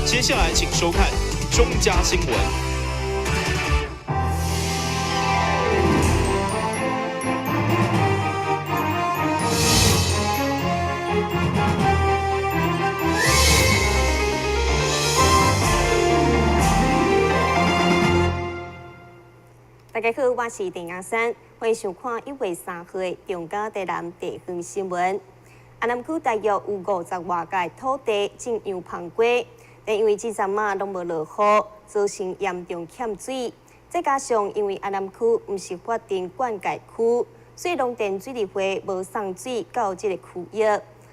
接下來請收看中嘉新聞。大家好，我是鄭雅珊，歡迎收看1月3號的中嘉台南地方新聞。安南區大約有50外甲土地種洋芳瓜，但因為這陣仔攏無落雨，造成嚴重欠水。再加上因為安南區毋是法定灌溉區，所以農田水利會無送水到這個區域，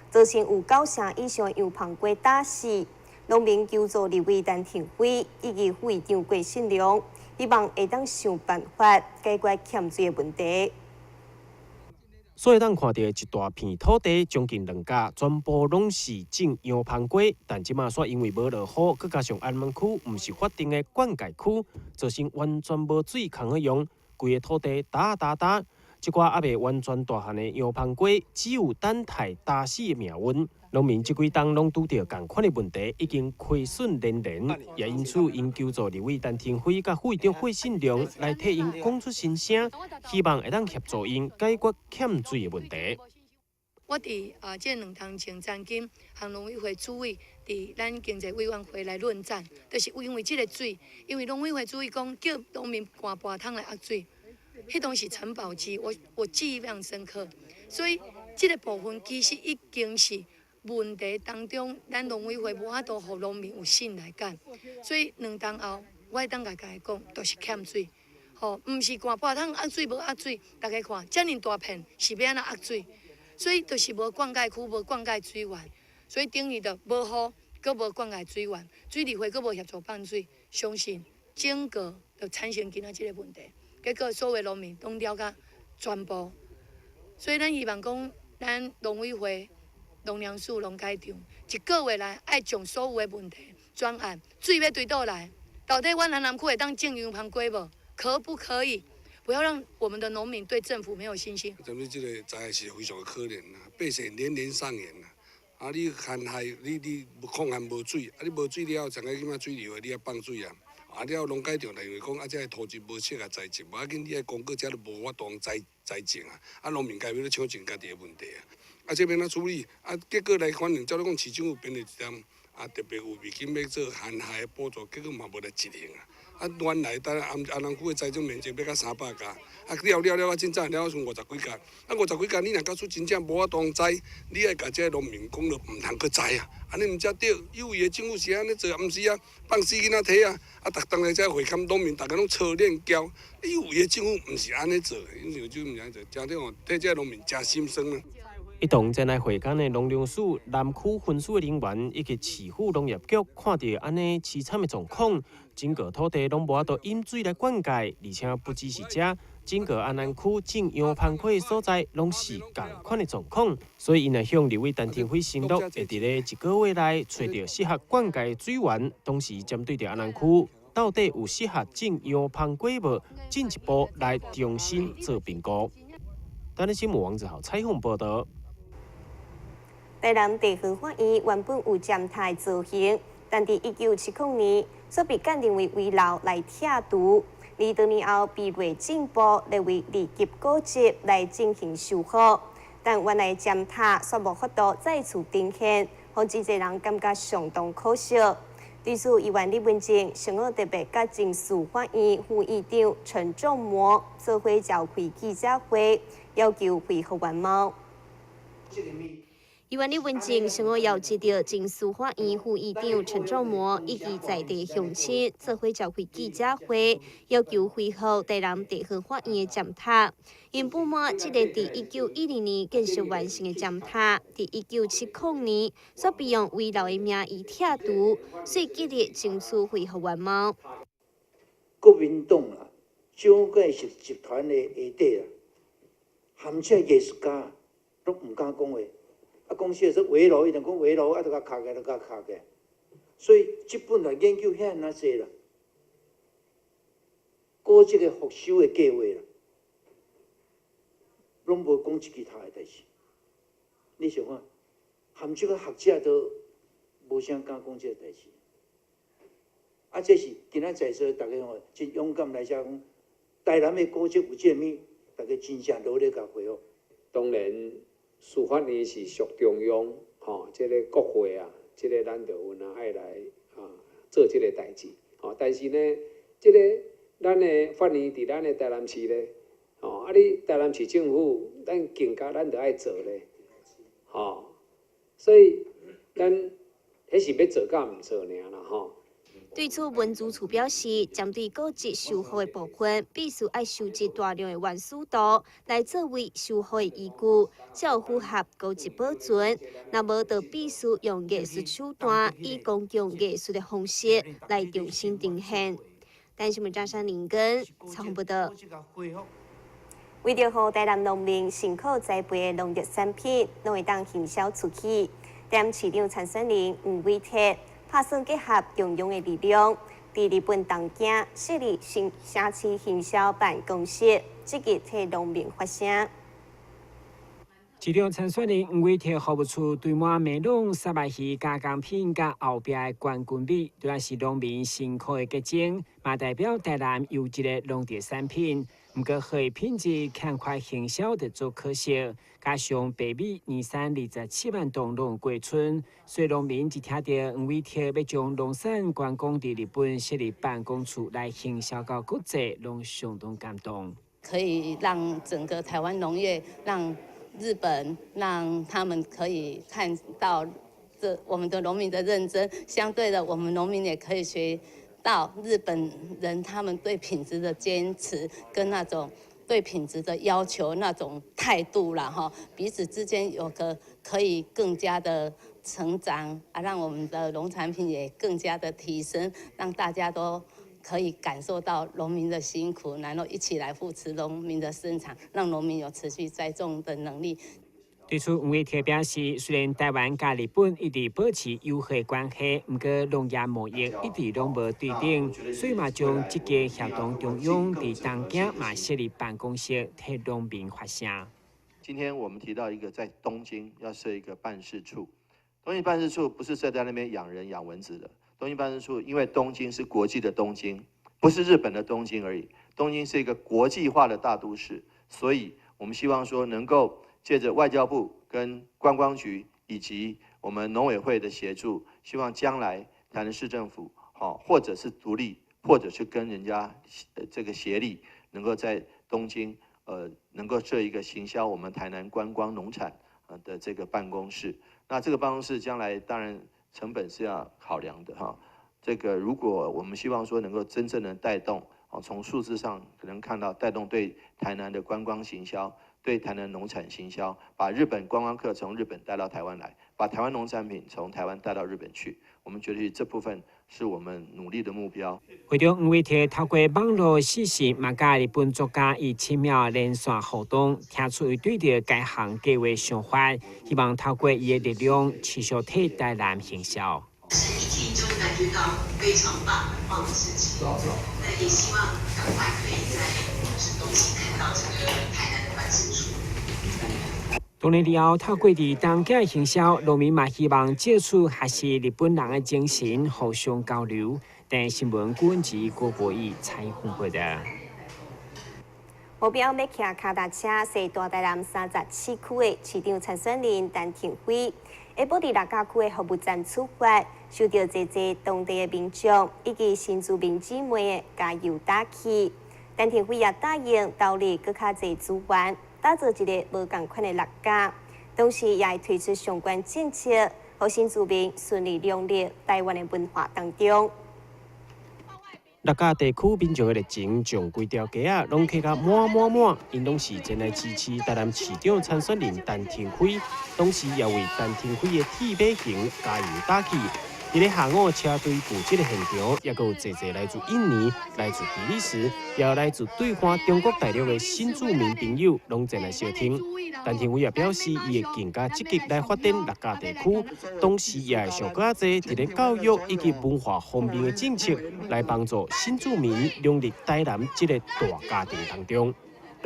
造成有九成以上的洋芳瓜打死。農民求助立委陳庭輝以及副議長郭信良，希望會當想辦法解決欠水的問題。所以當看著一大片土地，將近2甲，全部攏是種洋芳瓜，但這馬煞因為無落雨，閣加上安南區毋是法定的灌溉區，造成完全無水通好用，規个土地焦焦焦。這寡猶未完全大漢的洋芳瓜，只有等待焦死的命運。農民這幾冬攏拄著仝款的問題，已經虧損連連，也因此𪜶求助立委陳庭輝佮副議長霍信良來替𪜶講出心聲，希望會當協助𪜶解決欠水的問題。我佇這2冬前曾經向農委會主委佇咱經濟委員會來論戰，就是因為這个水，因為農委會主委講叫農民灌盤桶來壓水，彼當時陳寶基，我記憶非常深刻，所以這个部分其實已經是問題當中，咱農委會無法度予農民有信賴感，所以2冬後，我會當共大家講，就是欠水，吼，毋是灌盤桶壓水無壓水，大家看，遮爾大片是欲按怎壓水？所以就是無灌溉區，無灌溉水源，所以等於就無雨，閣無灌溉水源，水利會閣無協助放水，相信整個就產生今仔這个問題。結果所有農民攏了解全部，所以咱希望講，咱農委會、農糧署、農改場一個月內愛將所有的問題專案水欲對佗來，到底阮安南區會當種洋芳瓜無？可不可以？不要讓我們的農民對政府沒有信心。咱們這個災害是非常的可憐啊，百姓連連上演啊！啊，你旱害，你無抗旱無水，啊，你無水了後，上個起碼水利會你愛放水啊。啊，了農改場，因為講啊，這个土地無適合栽種，無要緊，你愛公告這都無法度栽栽種啊。啊，農民家欲咧搶種家己的問題啊。啊，這欲按怎處理？啊，結果來反正照你講，市政府編了一點啊，特別有預金欲做旱害的補助，結果嘛無來執行啊。啊，原來咱安南區的栽種面積欲到300甲，啊了了了啊，真正了剩50幾甲，啊50幾甲，你若假使真正無法度栽，你愛共這个農民講著毋通閣栽啊，按呢毋才對。有為的政府是按呢做，毋是啊，放死囡仔體啊，啊，逐冬來這會勘農民，逐家攏操練嬌。有為的政府毋是按呢做，𪜶就就毋是按呢做，真正吼替這个農民誠心酸啊。一同前來會勘的農糧署南區分署的人員以及市府農業局，看著按呢淒慘的狀況，整個土地攏無法度飲水來灌溉，而且不只是這，整個安南區種洋芳瓜的所在攏是仝款的狀況，所以𪜶來向立委陳庭輝承諾，會佇咧一個月內揣著適合灌溉的水源，同時針對著安南區到底有適合種洋芳瓜無，進一步來重新做評估。台南新聞王子豪採訪報導。台南地方法院原本有尖塔造型，但佇1970年，煞被鑑定為危樓來拆除。而多年後被內政部列為二級古蹟來進行修復，但原來尖塔煞無法度再次呈現，予真濟人感覺相當可惜。對此，議員李文靜上午特別佮前司法院副院長陳仲模做伙召開記者會，要求恢復原貌。議員李文靜上午邀集著前司法院副院長陳仲模以及在地鄉親做伙召開記者會，要求恢復台南地方法院的尖塔。𪜶不滿這個佇1910年建設完成的尖塔，佇1970年煞被用危樓的名義拆除，所以極力爭取恢復原貌。國民黨啊，蔣介石集團的下底啊，含這藝術家攏毋敢講話。啊，講說說危樓，伊就講危樓，啊，就共敲起來，就共敲起來。所以這本來研究遐爾濟啦，古蹟的復修的計劃啦，攏無講一支頭的代誌。你想看，含這個學者都無啥敢講這个代誌。啊，這是今仔在座逐家吼真勇敢來遮講，台南的古蹟有這物，逐家真正努力共恢復。當然，司法院是屬中央，吼，這个國會啊，這个咱就有若愛來啊做這个代誌，吼。但是呢，這个咱的法院佇咱的台南市咧，吼，啊你台南市政府，咱更加咱就愛做咧，吼。所以咱彼是欲做佮毋做爾啦，吼。對此，文資處表示，針對古蹟修復的部分，必須愛收集大量的原始圖來作為修復的依據，才有符合古蹟保存。若無，就必須用藝術手段，以公共藝術的方式來重新呈現。台視新聞張山林根採訪報道。為著予台南農民辛苦栽培的農業產品，攏會當行銷出去，台南市長參選人黃偉哲拍算結合中央的力量，佇日本東京設立新城市行銷辦公室，積極替農民發聲。市長參選人黃偉哲服務處堆滿梅櫳、沙白魚加工品佮後壁的冠軍米，除了是農民辛苦的結晶，嘛代表台南優質的農特產品。毋過好品質欠缺行銷，就足可惜。加上白米年產27萬噸攏過春，所以農民一聽著黃偉哲欲將農產觀光佇日本設立辦公處來行銷到國際，攏相當感動。可以讓整個台灣農業，讓日本讓他們可以看到這我們的農民的認真，相對的，我們農民也可以學到日本人他們對品質的堅持跟那種對品質的要求那種態度啦，哈，彼此之間有個可以更加的成長啊，讓我們的農產品也更加的提升，讓大家都可以感受到農民的辛苦，然後一起來扶持農民的生產，讓農民有持續栽種的能力。對此，黃偉哲表示，雖然台灣佮日本一直保持友好關係，毋過農業貿易一直攏無對等，所以嘛將積極協同中央佇東京嘛設立辦公室，替農民發聲。今天我們提到一個在東京要設一個辦事處，東京辦事處不是設在那邊養人養蚊子的。東京辦事處，因為東京是國際的東京，不是日本的東京而已。東京是一個國際化的大都市，所以我們希望說能夠借著外交部跟觀光局以及我們農委會的協助，希望將來台南市政府，好，或者是獨立，或者是跟人家這個協力，能夠在東京，能夠設一個行銷我們台南觀光農產的這個辦公室。那這個辦公室將來當然成本是要考量的哈。這個如果我們希望說能夠真正的帶動，哦，從數字上可能看到帶動對台南的觀光行銷，對台南農產行銷，把日本觀光客從日本帶到台灣來，把台灣農產品從台灣帶到日本去。我們覺得這部分是我們努力的目標。會長黃偉哲透過網路視訊，嘛佮日本作家以奇妙連線互動，聽出伊對著該項計畫想法，希望透過伊的力量，持續替台南行銷。是一聽就感覺到非常棒、很棒的事情。那也希望趕快可以在就是東京看到這個台南的辦事處。當然了後，透過佇東京行銷，農民嘛希望借此學習日本人的精神，互相交流。台視新聞郭文吉、郭博義採訪報道。目標欲騎跤踏車，踅大台南37區的市長參選人陳亭妃，下晡佇六甲區的服務站出發，受著濟濟當地的民眾以及新住民姊妹的加油打氣。陳亭妃也答應投入閣較濟資源，打造一个無仝款的六甲，同時也會推出相關政策，予新住民順利融入台灣的文化當中。六甲地區民眾的熱情，將規條街仔攏客甲滿滿滿，𪜶攏是前來支持台南市長參選人陳亭妃，同時也為陳亭妃的鐵馬行加油打氣。佇咧下午車隊布置的現場，也閣有濟濟來自印尼、來自比利時，也有來自對岸中國大陸的新住民朋友，攏前來相挺。陳亭妃也表示，伊會更加積極來發展六甲地區，同時也會想閣較濟佇咧教育以及文化方面的政策，來幫助新住民融入台南這个大家庭當中。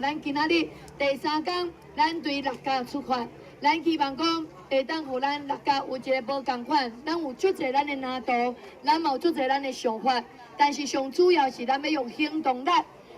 咱今仔日第三工，咱對六甲出發，咱希望講會當予咱六甲有一个無仝款，咱有足濟咱的難度，咱嘛有足濟咱的想法，但是上主要是咱欲用行動力，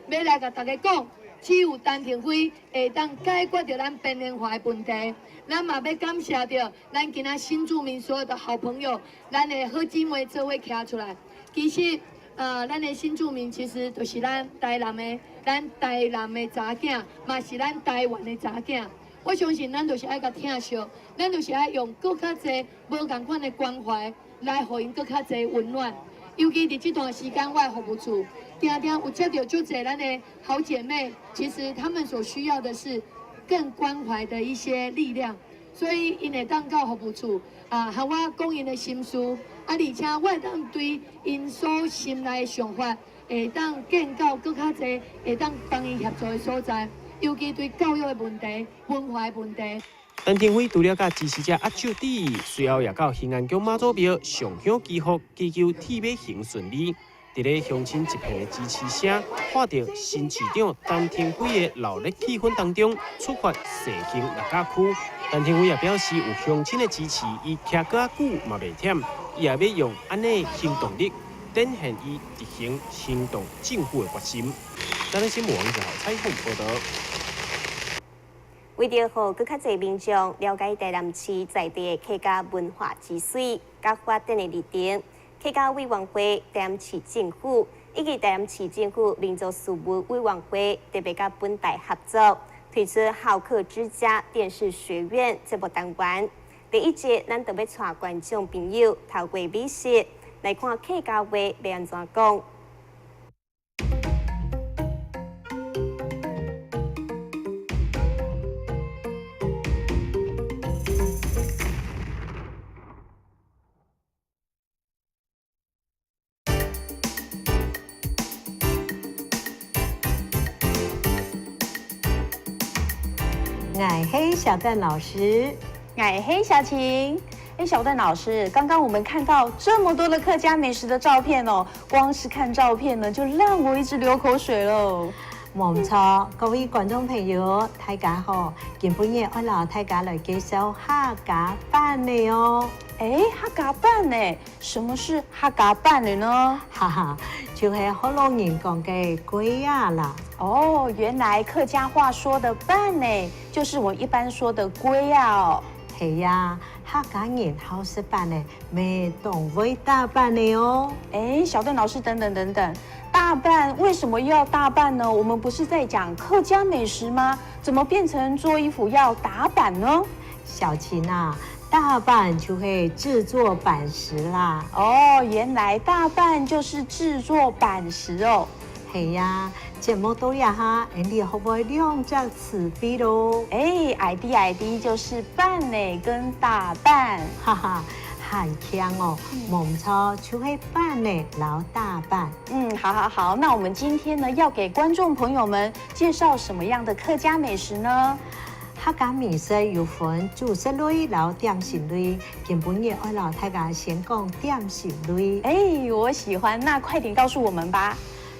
欲來共大家講，只有陳亭妃會當解決著咱邊緣化的問題。咱嘛欲感謝著咱今仔新住民所有的好朋友，咱的好姊妹做伙徛出來。其實，咱的新住民其實就是咱台南的，咱台南的查囝，嘛是咱台灣的查囝。我相信咱就是愛共疼惜，咱就是愛用閣較濟無仝款的關懷來予𪜶閣較濟溫暖。尤其佇這段時間，我的服務處定定有接著足濟咱的好姐妹，其實他們所需要的是更關懷的一些力量，所以𪜶會當到服務處啊，予我講𪜶的心事，啊，而且我會當對𪜶所心內的想法，會當見到閣較濟會當幫𪜶協助的所在。尤其對教育的問題、文化的問題。陳亭妃除了佮支持者握手致意，隨後也到興安宮媽祖廟上香祈福，祈求鐵馬行順利。佇咧鄉親一片的支持聲，看著新市長陳亭妃的熱鬧氣氛當中，出發踅行六甲區。陳亭妃也表示，有鄉親的支持，伊徛閣較久嘛袂忝，伊也欲用按呢行動力，展現伊執行行動政府的決心。台南新聞王子豪採訪報導。為著予閣較濟民眾了解台南市在地的客家文化之水，佮發展的歷程，客家委員會、台南市政府以及台南市政府民族事務委員會特別佮本台合作，推出好客之家電視學院節目單元。第一集，咱就欲帶觀眾朋友透過美食來看客家話欲按怎講。𠊎係小鄧老師，𠊎係小晴。哎，小鄧老師，剛剛我們看到這麼多的客家美食的照片哦，光是看照片呢，就讓我一直流口水嘍。冇錯，各位觀眾朋友，大家好，今晡日愛摎大家來介紹客家飯的哦。哎，客家飯呢？什麼是客家飯的呢？哈哈，就是河洛人講的粿仔啦。哦，原來客家話說的飯呢，就是我一般說的粿仔哦。係呀，客家人好食飯呢，沒懂會大飯的哦。哎，小鄧老師，等等等等，大半為什麼要大半呢？我們不是在講客家美食嗎？怎麼變成做衣服要打板呢？小晴啊，大板就是製作板石啦。哦，原來大板就是製作板石哦。係呀，節目到這下，你學會兩隻詞彙囉。哎，ID ID 就是板呢，跟打扮，哈哈，很強哦。冇錯，就是板呢，老大板。嗯，好好好，那我們今天呢，要給觀眾朋友們介紹什麼樣的客家美食呢？客家美食有分主食類、摎點心類。今晡日愛摎大家先講點心類。哎，我喜歡，那快點告訴我們吧。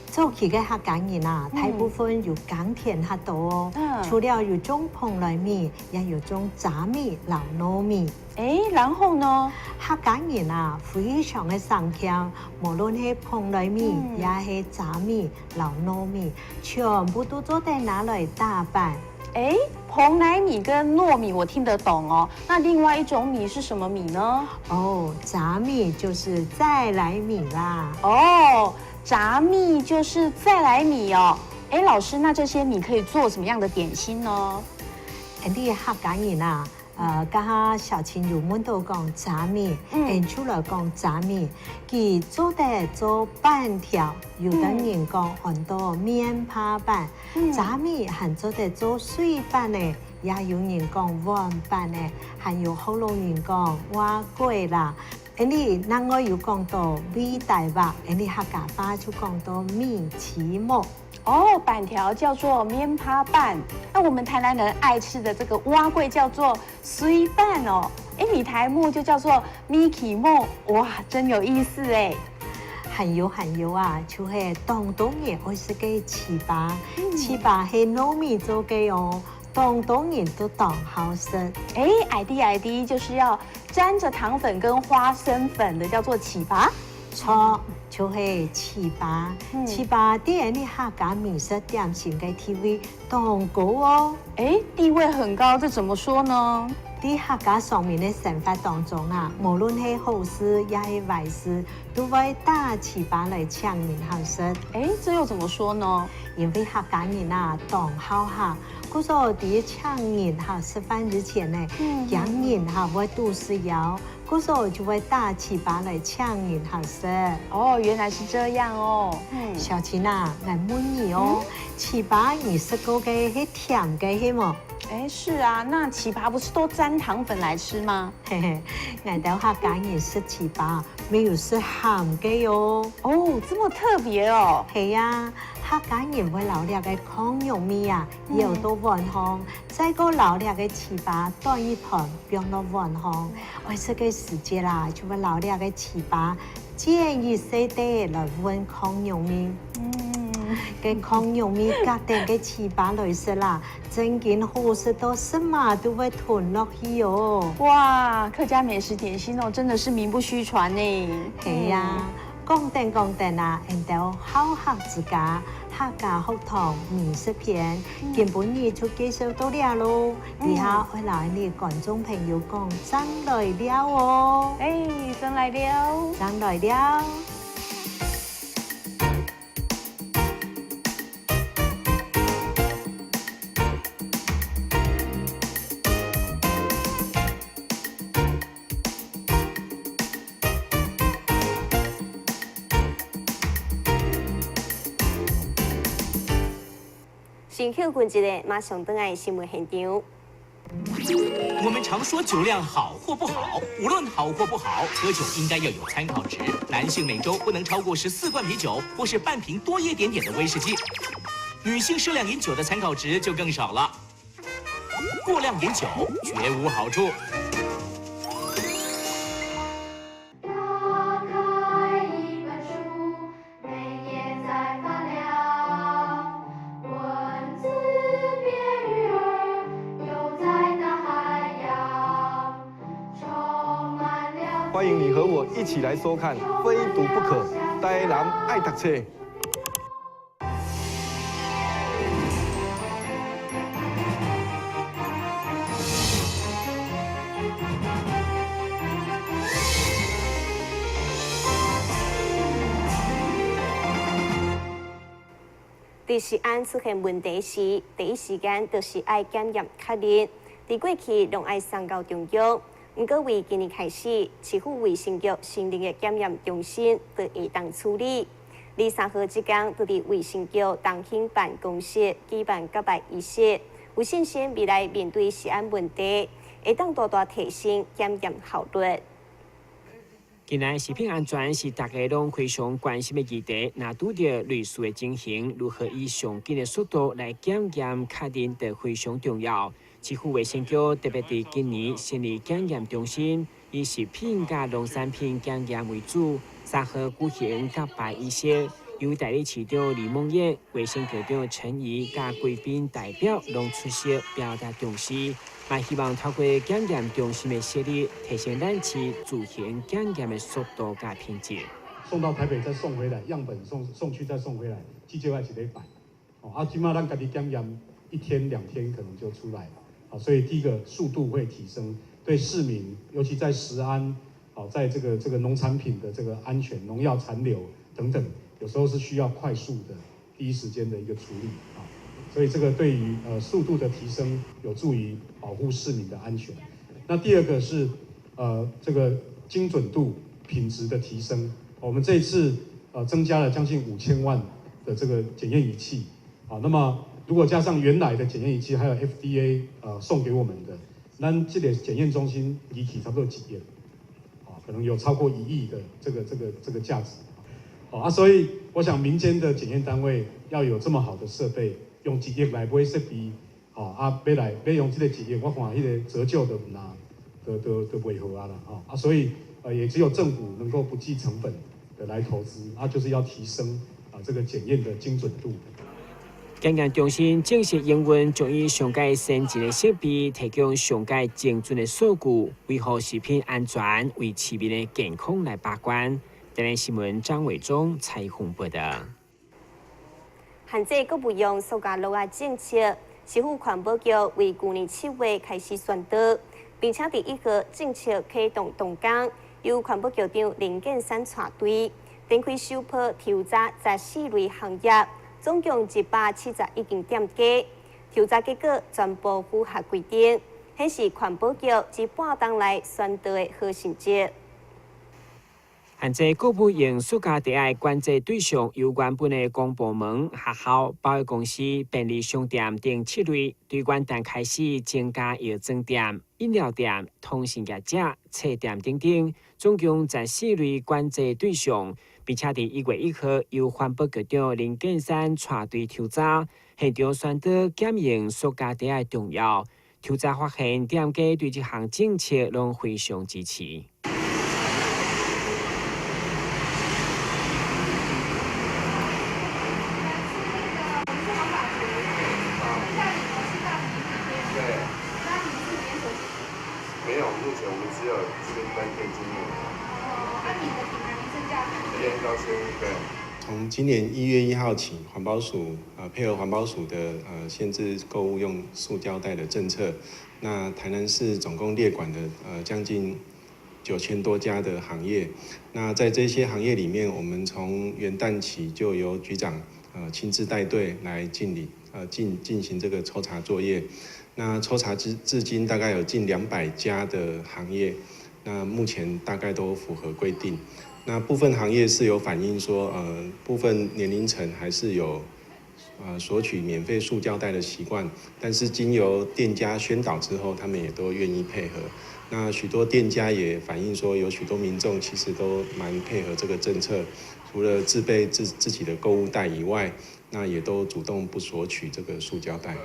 早期的客家人啊，大部分有耕田較多哦。除了有種蓬萊米，也有種雜米、摎糯米。哎，然後呢？客家人啊，非常的省儉，無論係蓬萊米，也係雜米、摎糯米，全部都做得拿來打板。哎，蓬萊米跟糯米我聽得懂哦。那另外一種米是什麼米呢？哦，雜米就是再來米啦。哦，雜米就是再來米哦。哎，老師，那這些米可以做什麼樣的點心呢？𪜶客家人啊，剛哈小晴有問到講雜米，𪜶出來講雜米，佢做得做板條，有的人講很多麵扒板，雜米還做得做水飯呢，也有人講碗飯呢，還有好多人講碗粿啦。𪜶那我有講到米大肉，𪜶客家話就講到米翅目。哦，板條叫做麵趴板，那我們台南人愛吃的這個碗粿叫做水飯哦。哎，米苔目就叫做米起木，哇，真有意思哎。還有還有啊，就是廣東人愛食个糍粑，糍粑係糯米做的哦。當多人都當好食。哎，愛滴愛滴就是要沾着糖粉跟花生粉的，叫做糍粑。錯，就是糍粑。糍粑佇咱客家美食點心的地位當高哦。哎，地位很高，這怎麼說呢？佇客家上面的生活當中啊，無論係好事抑係壞事，都會打糍粑來請人好食。哎，這又怎麼說呢？因為客家人啊，當好客，故說佇請人哈食飯之前呢，請人哈會肚子枵，故說就會打糍粑來請人好食。哦，原來是這樣哦。小琴啊，我問你哦，糍粑你食過的係甜的係無？哎，是啊，那糍粑不是都沾糖粉來吃嗎？嘿嘿，𠊎兜客家人食糍粑，沒有食鹹的哦。哦，這麼特別哦。係呀，客家人會撈兩個炕玉米啊，舀到碗上，再閣撈兩個糍粑斷一團，放到碗上。愛食个時節啦，就會撈兩個糍粑，煎一細塊來混炕玉米。个炕玉米夾點个糍粑來食啦，真緊好食到什麼都會吞落去哦。哇，客家美食點心哦，真的是名不虛傳呢。係呀，講等講等啊，𠊎兜好客之家客家學堂美食篇，今晡日就介紹到遮囉。底下會來你觀眾朋友講，正來尞哦。哎，正來尞，正來尞。先休困一下，馬上轉來新聞現場。我們常說酒量好或不好，無論好或不好，喝酒應該要有參考值。男性每週不能超過14罐啤酒，或是半瓶多一點點的威士忌。女性適量飲酒的參考值就更少了。過量飲酒絕無好處。打開一本書，每頁在發亮，文字變魚兒，游在大海洋，充滿了。歡迎你和我一起來收看《非讀不可》，台南愛讀冊。佇食安出現問題時，第一時間就是愛檢驗確認。佇過去攏愛送到中央，毋過為今年開始，市府衛生局成立的檢驗中心就會當處理。23號這工，就佇衛生局東興辦公室舉辦告白儀式，有信心未來面對食安問題，會當大大提升檢驗效率。近來食品安全是大家攏非常關心的議題。若拄著類似的情形，如何以上緊的速度來檢驗確認，就非常重要。市府衛生局特別佇今年成立檢驗中心，以食品佮農產品檢驗為主。3號舉行告白儀式，由代理市長李孟諺、衛生局長陳儀佮貴賓代表攏出席，表達重視。嘛希望透過檢驗中心的設立，提升咱市自行檢驗的速度佮品質。送到台北再送回來，樣本送去再送回來，至少要一禮拜。哦，啊，這馬咱家己檢驗一天兩天可能就出來了。好，所以第一個速度會提升，對市民，尤其在食安，好，在這個農產品的這個安全、農藥殘留等等，有時候是需要快速的第一時間的一個處理啊。所以這個對於速度的提升，有助於保護市民的安全。那第二個是這個精準度、品質的提升。我們這一次增加了將近5000萬的這個檢驗儀器啊。那麼如果加上原來的檢驗儀器，還有 FDA 送給我們的，咱這個檢驗中心儀器差不多幾億啊，可能有超過1億的這個價值。啊，所以我想民間的檢驗單位要有這麼好的設備。用1億來買設備，吼啊，欲來欲用這個1億，我看彼個折舊都毋若，都袂好啊啦，吼啊，所以也只有政府能夠不計成本的來投資，啊，就是要提升啊這個檢驗的精準度。檢驗中心正式營運，將以上蓋先進的設備，提供上蓋精準的數據，維護食品安全，為市民的健康來把關。台南新聞張偉忠採訪報道。限制閣不用塑膠簍仔政策，市府環保局為舊年7月開始宣導，並且佇1號政策啟動動工，由環保局長林建山帶隊，展開首波抽查14類行業，總共171間店家，抽查結果全部符合規定，顯示環保局這半冬來宣導的好成績。限制閣不用塑膠袋的管制對象，由原本的公部門、學校、百貨公司、便利商店等七類，對元旦開始增加藥妝店、飲料店、通訊業者、冊店等等，總共14類管制對象，並且佇1月1號由環保局長林建山帶隊抽查，現場宣導減用塑膠袋的重要。抽查發現店家對這項政策攏非常支持。從今年1月1號起，環保署配合環保署的限制購物用塑膠袋的政策，那台南市總共列管的將近9000多家的行業，那在這些行業裡面，我們從元旦起就由局長親自帶隊來進行這個抽查作業。那抽查至今大概有近200家的行業，那目前大概都符合規定。那部分行業是有反映說，部分年齡層還是有，索取免費塑膠袋的習慣，但是經由店家宣導之後，他們也都願意配合。那許多店家也反映說，有許多民眾其實都蠻配合這個政策，除了自備自己的購物袋以外，那也都主動不索取這個塑膠袋。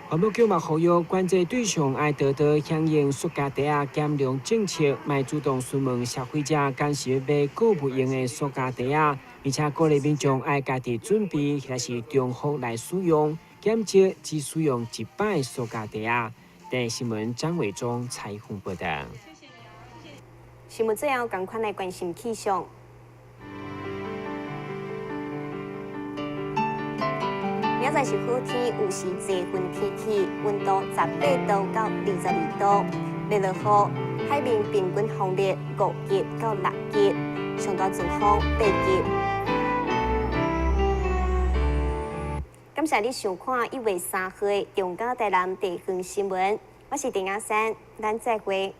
環保局嘛呼籲管制對象愛多多響應塑膠袋仔減量政策，莫主動詢問消費者敢是欲買閣不用的塑膠袋仔，而且鼓勵民眾愛家己準備或者是重複來使用，減少只使用一擺塑膠袋仔。台視新聞張偉忠採訪報道。新聞最後，趕快來關心氣象。明仔載是好天，有時濟雲天氣，溫度18度到22度。欲落雨，海面平均風力5級到6級，上大陣風8級。感謝你收看1月3號的中嘉台南地方新聞，我是鄭亞珊，咱再會。